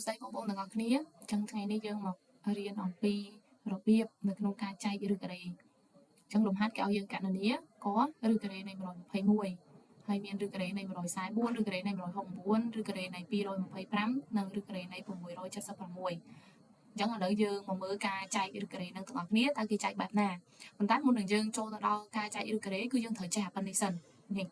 ស្តីបងប្អូនទាំងអស់គ្នាអញ្ចឹងថ្ងៃនេះយើងមករៀនអំពីរបៀបនៅក្នុងការចែកឫសការ៉េអញ្ចឹងលំហាត់គេឲ្យយើងកណនាកឫសការ៉េនៃ121ហើយមានឫសការ៉េនៃ144ឫសការ៉េនៃ169ឫសការ៉េនៃ225និងឫសការ៉េនៃ676អញ្ចឹងឥឡូវយើងមកមើលការចែកឫសការ៉េនឹងទាំងអស់គ្នាតើគេចែកបែបណាប៉ុន្តែមុននឹងយើងចូលទៅដល់ការចែកឫសការ៉េគឺយើងត្រូវចេះអាប៉ុណ្នេះសិននេះ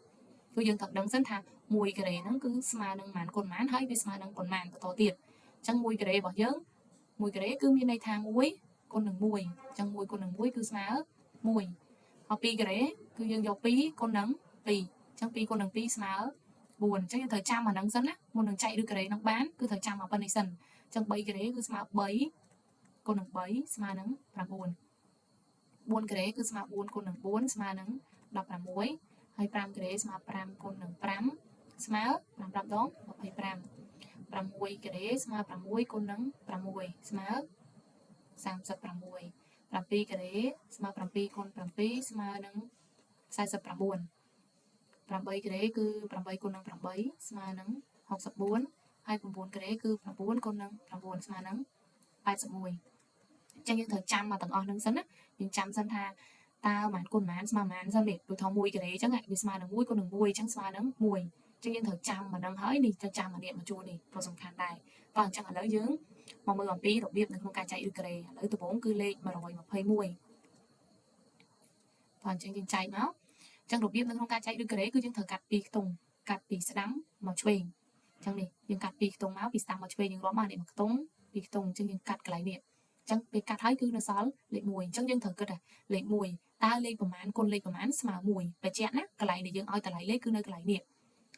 គឺយើងត្រូវដឹងសិនថា1ការ៉េហ្នឹងគឺស្មើនឹងប៉ុន្មានគុណប៉ុន្មានហើយវាស្មើនឹងប៉ុន្មានបន្តទៀតអញ្ចឹង1ការ៉េរបស់យើង1ការ៉េគឺមានន័យថា1គុណនឹង1អញ្ចឹង1គុណនឹង1គឺស្មើ1ហើយ2ការ៉េគឺយើងយក2គុណនឹង2អញ្ចឹង2គុណនឹង2ស្មើ4អញ្ចឹងយើងត្រូវចាំអាហ្នឹងសិនណាមុននឹងចែកឫសការ៉េហ្នឹងបានគឺត្រូវចាំអាប៉ុណ្នេះសិនអញ្ចឹង3ការ៉េគឺស្មើ3គុណនឹង3ស្មើនឹង9 4ការ៉េគឺស្មើ4គុណនឹង4ស្មើនឹង16ហើយ5ការ៉េស្មើ5គុណនឹង5ស្មើ5 5ដង25 6ការ៉េស្មើ6គុណនឹង6ស្មើ36 7ការ៉េស្មើ7គុណ7ស្មើនឹង49 8ការ៉េគឺ8គុណនឹង8ស្មើនឹង64ហើយ9ការ៉េគឺ9គុណនឹង9ស្មើនឹង81អញ្ចឹងយើងត្រូវចាំមកទាំងអស់ហ្នឹងសិនណាយើងចាំសិនថាតើប៉ុន្មានគុណប៉ុន្មានស្មើប៉ុន្មានសិននេះដូចថា1ការ៉េអញ្ចឹងវាស្មើនឹង1គុណនឹង1អញ្ចឹងស្មើនឹង1អញ្ចឹងយើងត្រូវចាំអាហ្នឹងហើយនេះត្រូវចាំអានេះមកជួរនេះក៏សំខាន់ដែរតោះអញ្ចឹងឥឡូវយើងមកមើលអំពីរបៀបនៅក្នុងការចែកឫសការ៉េឥឡូវដំបូងគឺលេខ121តោះអញ្ចឹងយើងចែកមកអញ្ចឹងរបៀបនៅក្នុងការចែកឫសការ៉េគឺយើងត្រូវកាត់ពីរខ្ទង់កាត់ពីស្ដាំមកឆ្វេងអញ្ចឹងនេះយើងកាត់ពីរខ្ទង់មកពីស្ដាំមកឆ្វេងយើងរាប់មកនេះមួយខ្ទង់ពីរខ្ទង់អញ្ចឹងយើងកាត់កន្លែងនេះអញ្ចឹងពេលកាត់ហើយគឺនៅសល់លេខ1អញ្ចឹងយើងត្រូវគិតថាលេខ1តើលេខប្រមាណគុណលេខប្រមាណស្មើ1បញ្ជាក់ណាកន្លែងដែលយើងឲ្យតម្លៃលេខគឺនៅកន្លែងនេះ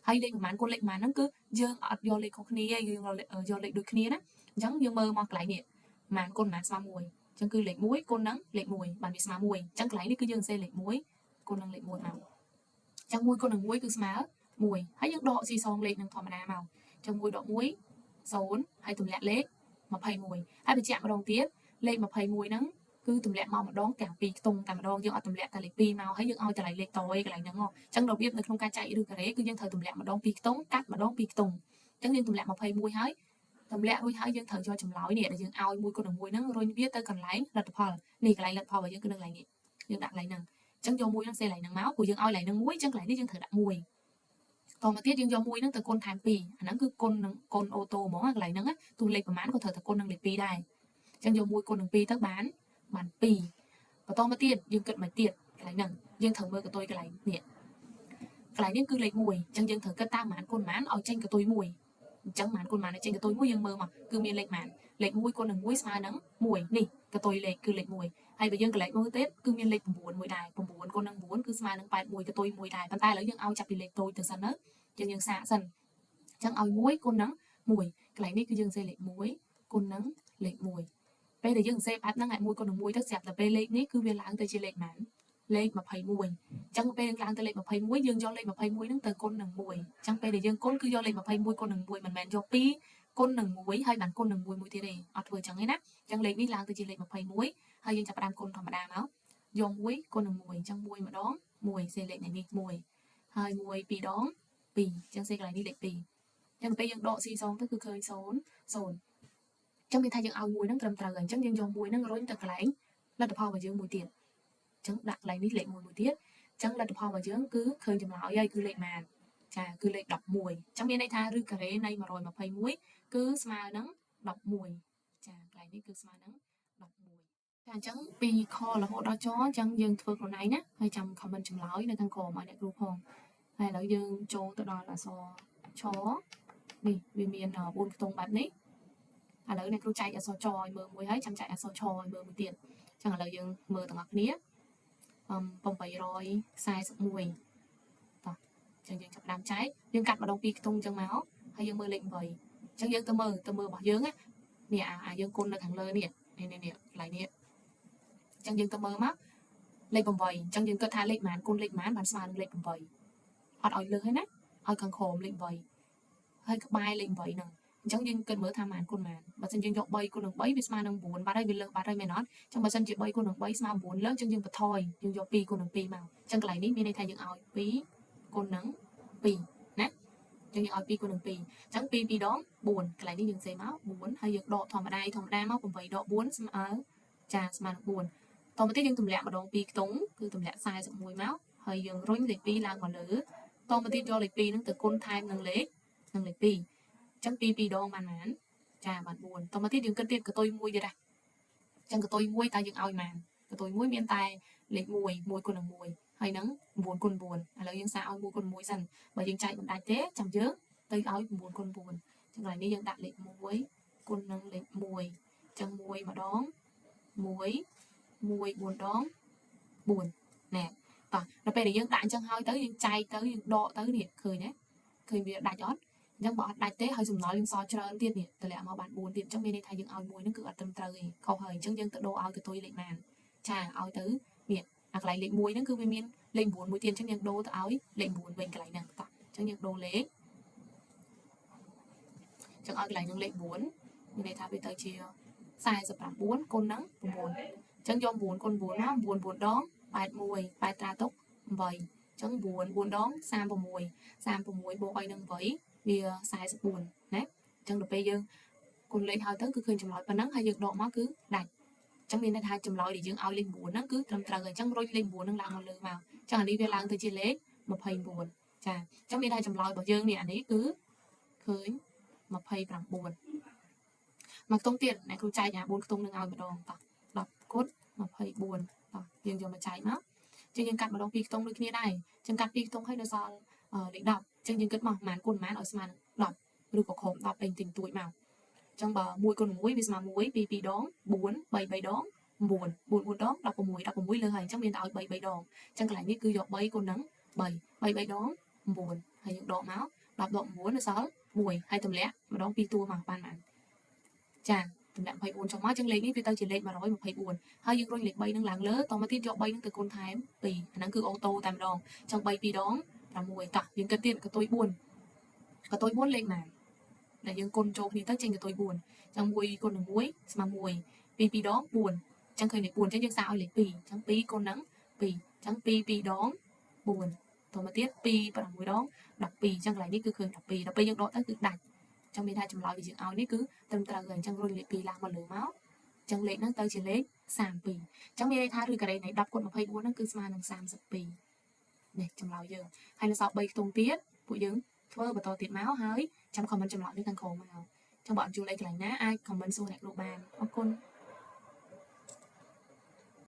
ហើយលេខប្រមាណគុណលេខប្រមាណហ្នឹងគឺយើងអត់យកលេខខុសគ្នាទេយើងយកលេខដូចគ្នាណាអញ្ចឹងយើងមើលមកកន្លែងនេះប្រមាណគុណប្រមាណស្មើ1អញ្ចឹងគឺលេខ1គុណនឹងលេខ1បានវាស្មើ1អញ្ចឹងកន្លែងនេះគឺយើងសរសេរលេខ1គុណនឹងលេខ1មកអញ្ចឹង1គុណនឹង1គឺស្មើ1ហើយយើងដកស៊ីសងលេខនឹងធម្មតាមកអញ្ចឹង1ដក1 0ហើយទម្លាក់លេខ21ហើយបញ្ជាក់ម្ដងទៀតលេខ21ហ្នឹងគឺទម្លាក់មកម្ដងទាំងពីរខ្ទង់តែម្ដងយើងអត់ទម្លាក់តែលេខ2មកហើយយើងឲ្យតម្លៃលេខតឯកន្លែងហ្នឹងអញ្ចឹងរបៀបនៅក្នុងការចែកឫសការ៉េគឺយើងត្រូវទម្លាក់ម្ដងពីរខ្ទង់កាត់ម្ដងពីរខ្ទង់អញ្ចឹងយើងទម្លាក់21ហើយទម្លាក់រួចហើយយើងត្រូវយកចម្លើយនេះដែលយើងឲ្យ1គុណនឹង1ហ្នឹងរុញវាទៅកន្លែងលទ្ធផលនេះកន្លែងលទ្ធផលរបស់យើងគឺនៅកន្លែងនេះយើងដាក់កន្លែងហ្នឹងអញ្ចឹងយកមួយហ្នឹងសេកន្លែងហ្នឹងមកព្រោះយើងឲ្យកន្លែងហ្នឹងមួយអញ្ចឹងកន្លែងនេះយើងត្រូវដាក់1តមកទៀតយើងយកមួយហ្នឹងទៅគុណថែម2អាហ្នឹងគឺគុណនឹងគុណ auto ហ្មងកន្លែងហ្នឹងទោះលេខប្រមាណក៏ត្រូវតែគុណនឹងលេខ2ដែរអញ្ចឹងយក1គុណនឹង2ទៅបានបាន2បន្តមកទៀតយើងគិតមកទៀតកន្លែងហ្នឹងយើងត្រូវមើលកន្ទុយកន្លែងនេះកន្លែងនេះគឺលេខ1អញ្ចឹងយើងត្រូវគិតតាមប្រហែលគុណប្រហែលឲ្យចេញកន្ទុយ1អញ្ចឹងប្រហែលគុណប្រហែលឲ្យចេញកន្ទុយ1យើងមើលមកគឺមានលេខប្រហែលលេខ1គុណនឹង1ស្មើនឹង1នេះកន្ទុយលេខគឺលេខ1ហើយបើយើងកន្លែងមើលទៀតគឺមានលេខ9មួយដែរ9គុណនឹង9គឺស្មើនឹង81កន្ទុយ1ដែរប៉ុន្តែឥឡូវយើងឲ្យចាប់ពីលេខតូចទៅសិនណាយើងយើងសាកសិនអញ្ចឹងឲ្យ1គុណនឹង1កន្លែងនេះគឺយើងសេលេខ1គុណនឹងលេខ1ពេលដែលយើងសេបែបហ្នឹងឲ្យ1គុណនឹង1ទៅស្រាប់តែពេលលេខនេះគឺវាឡើងទៅជាលេខប៉ុន្មានលេខ21អញ្ចឹងពេលឡើងទៅលេខ21យើងយកលេខ21ហ្នឹងទៅគុណនឹង1អញ្ចឹងពេលដែលយើងគុណគឺយកលេខ21គុណនឹង1មិនមែនយក2គុណនឹង1ហើយបានគុណនឹង1មួយទៀតទេអត់ធ្វើអញ្ចឹងទេណាអញ្ចឹងលេខនេះឡើងទៅជាលេខ21ហើយយើងចាប់ផ្ដើមគុណធម្មតាមកយក1គុណនឹង1អញ្ចឹង1ម្ដង1សេលេខនេះ1ហើយ1 2ដង2អញ្ចឹងសេកន្លែងនេះលេខ2អញ្ចឹងពេលយើងដកស៊ីសងទៅគឺឃើញ0 0ចឹងមានថាយើងឲ្យមួយហ្នឹងត្រឹមត្រូវហើយអញ្ចឹងយើងយកមួយហ្នឹងរុញទៅកន្លែងលទ្ធផលរបស់យើងមួយទៀតអញ្ចឹងដាក់កន្លែងនេះលេខ1មួយទៀតអញ្ចឹងលទ្ធផលរបស់យើងគឺឃើញចម្លើយហើយគឺលេខប៉ុន្មានចាគឺលេខ11អញ្ចឹងមានន័យថាឫសការ៉េនៃ121គឺស្មើនឹង11ចាកន្លែងនេះគឺស្មើនឹង11ចាអញ្ចឹងពីខរហូតដល់ចអញ្ចឹងយើងធ្វើខ្លួនឯងណាហើយចាំ comment ចម្លើយនៅខាងក្រោមឲ្យអ្នកគ្រូផងហើយឥឡូវយើងចូលទៅដល់អក្សរឆនេះវាមាន4ខ្ទង់បែបនេះឥឡូវអ្នកគ្រូចែកអក្សរចឲ្យមើលមួយហើយចាំចែកអក្សរឆឲ្យមើលមួយទៀតអញ្ចឹងឥឡូវយើងមើលទាំងអស់គ្នាអឹម841តោះអញ្ចឹងយើងចាប់ដើមចែកយើងកាត់ម្ដងពីរខ្ទង់អញ្ចឹងមកហើយយើងមើលលេខ8អញ្ចឹងយើងទៅមើលរបស់យើងណានេះអាយើងគុណនៅខាងលើនេះនេះនេះកន្លែងនេះអញ្ចឹងយើងទៅមើលមកលេខ8អញ្ចឹងយើងគិតថាលេខប៉ុន្មានគុណលេខប៉ុន្មានបានស្មើនឹងលេខ8អត់ឲ្យលើសទេណាឲ្យខាងក្រោមលេខ8ហើយក្បែរលេខ8ហ្នឹងអញ្ចឹងយើងគិតមើលថាប៉ុន្មានគុណប៉ុន្មានបើសិនយើងយក3គុណនឹង3វាស្មើនឹង9បាត់ហើយវាលើសបាត់ហើយមែនអត់អញ្ចឹងបើសិនជា3គុណនឹង3ស្មើ9លើសអញ្ចឹងយើងបន្ថយយើងយក2គុណនឹង2មកអញ្ចឹងកន្លែងនេះមានន័យថាយើងឲ្យ2គុណនឹង2ណា ចឹងយើងឲ្យ2គុណនឹង2អញ្ចឹង2 2ដង4កន្លែងនេះយើងសេមក4ហើយយើងដកធម្មតាធម្មតាមក8ដក4ស្មើចាស្មើនឹង4តមកទៀតយើងទម្លាក់ម្ដង2ខ្ទង់គឺទម្លាក់41មកហើយយើងរុញលេខ2ឡើងមកលើតមកទៀតយកលេខ2ហ្នឹងទៅគុណថែមនឹងលេខ2អញ្ចឹង2 2ដងបានប៉ុន្មានចាបាន4តមកទៀតយើងគិតទៀតកតុយ1ទៀតណាអញ្ចឹងកតុយ1តើយើងឲ្យប៉ុន្មានកតុយ1មានតែលេខ1 1គុណនឹង1ហើយនឹង9គុណ9ឥឡូវយើងសាកឲ្យ1គុណ1សិនបើយើងចែកមិនដាច់ទេចាំយើងទៅឲ្យ9គុណ9អញ្ចឹងកន្លែងនេះយើងដាក់លេខ1គុណនឹងលេខ1អញ្ចឹង1ម្ដង1 1 4ដង4ណែតោះដល់ពេលដែលយើងដាក់អញ្ចឹងហើយទៅយើងចែកទៅយើងដកទៅនេះឃើញទេឃើញវាដាច់អត់អញ្ចឹងបើអត់ដាច់ទេហើយសំណល់យើងសល់ច្រើនទៀតនេះតម្លាក់មកបាន4ទៀតអញ្ចឹងមានន័យថាយើងឲ្យមួយហ្នឹងគឺអត់ត្រឹមត្រូវទេខុសហើយអញ្ចឹងយើងទៅដូរឲ្យកតុយលេខប៉ុន្មានចាឲ្យទៅនេះអាកន្លែងលេខ1ហ្នឹងគឺវាមានលេខ9មួយទៀតអញ្ចឹងយើងដូរទៅឲ្យលេខ9វិញកន្លែងហ្នឹងតោះអញ្ចឹងយើងដូរលេខអញ្ចឹងឲ្យកន្លែងហ្នឹងលេខ9មានន័យថាវាទៅជា49គុណនឹង9អញ្ចឹងយក9គុណ9មក9 9ដង81 8ត្រាទុក8អញ្ចឹង9 4ដង36 36បូកឲ្យនឹង8វា44ណាអញ្ចឹងដល់ពេលយើងគុណលេខហើយទៅគឺឃើញចម្លើយប៉ុណ្ណឹងហើយយើងដកមកគឺដាច់អញ្ចឹងមានន័យថាចម្លើយដែលយើងឲ្យលេខ9ហ្នឹងគឺត្រឹមត្រូវហើយអញ្ចឹងរុញលេខ9ហ្នឹងឡើងមកលើមកអញ្ចឹងអានេះវាឡើងទៅជាលេខ29ចាអញ្ចឹងមានថាចម្លើយរបស់យើងនេះអានេះគឺឃើញ29មកខ្ទង់ទៀតអ្នកគ្រូចែកអា4ខ្ទង់នឹងឲ្យម្ដងតោះ10គុណ24តោះយើងយកមកចែកមកចឹងយើងកាត់ម្ដង2ខ្ទង់ដូចគ្នាដែរចឹងកាត់2ខ្ទង់ហើយនៅសល់លេខ10ចឹងយើងគិតមកប្រហែលគុណប្រហែលឲ្យស្មើនឹង10ឬក៏ក្រោម10អីតិចតួចមកចឹងបើ1គុណ1វាស្មើ1 2 2ដង4 3 3ដង9 4 4ដង16 16លើហើយអញ្ចឹងមានតែឲ្យ3 3ដងអញ្ចឹងកន្លែងនេះគឺយក3គុណនឹង3 3 3ដង9ហើយយើងដកមក10ដក9នៅសល់1ហើយទម្លាក់ម្ដង2តួមកបានបានចាទម្លាក់24ចុះមកអញ្ចឹងលេខនេះវាទៅជាលេខ124ហើយយើងរុញលេខ3នឹងឡើងលើតមកទៀតយក3នឹងទៅគុណថែម2អាហ្នឹងគឺ auto តែម្ដងអញ្ចឹង3 2ដង6តោះយើងគិតទៀតកតុយ4កតុយ4លេខណាដែលយើងគុណចូលគ្នាទៅចេញកតុយ4អញ្ចឹង1គុណនឹង1ស្មើ1 2 2ដង4អញ្ចឹងឃើញលេខ4អញ្ចឹងយើងសាកឲ្យលេខ2អញ្ចឹង2គុណនឹង2អញ្ចឹង2 2ដង4តមកទៀត2 6ដង12អញ្ចឹងកន្លែងនេះគឺឃើញ12ដល់ពេលយើងដកទៅគឺដាច់អញ្ចឹងមានថាចម្លើយដែលយើងឲ្យនេះគឺត្រឹមត្រូវហើយអញ្ចឹងរុញលេខ2ឡើងមកលើមកអញ្ចឹងលេខហ្នឹងទៅជាលេខ32អញ្ចឹងមានន័យថាឬការ៉េនៃ10គុណ24ហ្នឹងគឺស្មើនឹង32នេះចម្លើយយើងហើយនៅសល់3ខ្ទង់ទៀតពួកយើងធ្វើបន្តទៀតមកហើយចាំ comment ចម្លើយនេះខាងក្រោមមកចឹងបើអត់យល់អីកន្លែងណាអាច comment សួរអ្នកគ្រូបានអរគុណ។